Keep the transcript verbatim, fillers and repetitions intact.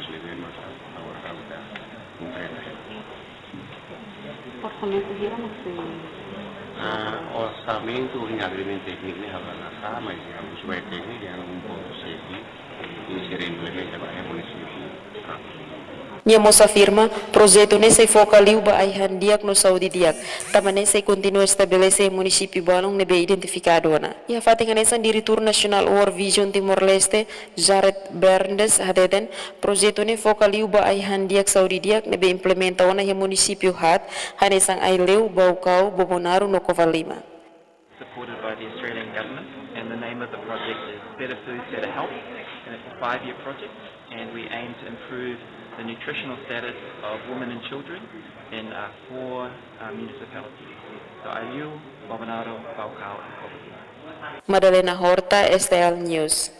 dois mil e vinte, mas agora ha'u ita enfrenta. Orsamentu hira mós sei? Ah, orsamentu, ohin agreement tékniku ne'e ha'u la nasá, mas ha'u subai tékniku, ha'u um ponto sete, i sira implementa ba iha munisípiu. Nia mós afirma, projetu ne'e sei foka liu ba ai-han di'ak no saúde di'ak, tanba ne'e sei kontinua estabelese iha munisípiu balun ne'ebé identifikadu ona. Iha fatin hanesan, Diretór Nasionál World Vision Timor-Leste, Jared Berndes, hateten, projetu ne'e foka liu ba ai-han di'ak, saúde di'ak ne'ebé implementa ona iha munisípiu haat, hanesan Aileu, Baucau, Bobonaro no Covalima. Supported by the Australian government, and the name of the project is Better Food, Better Health, and it's a five-year project, and we aim to improve the nutritional status of women and children in, uh, four, uh, municipalities. So Aileu, Bobonaro, Baucau, and Covalima. Madalena Horta, S T L News.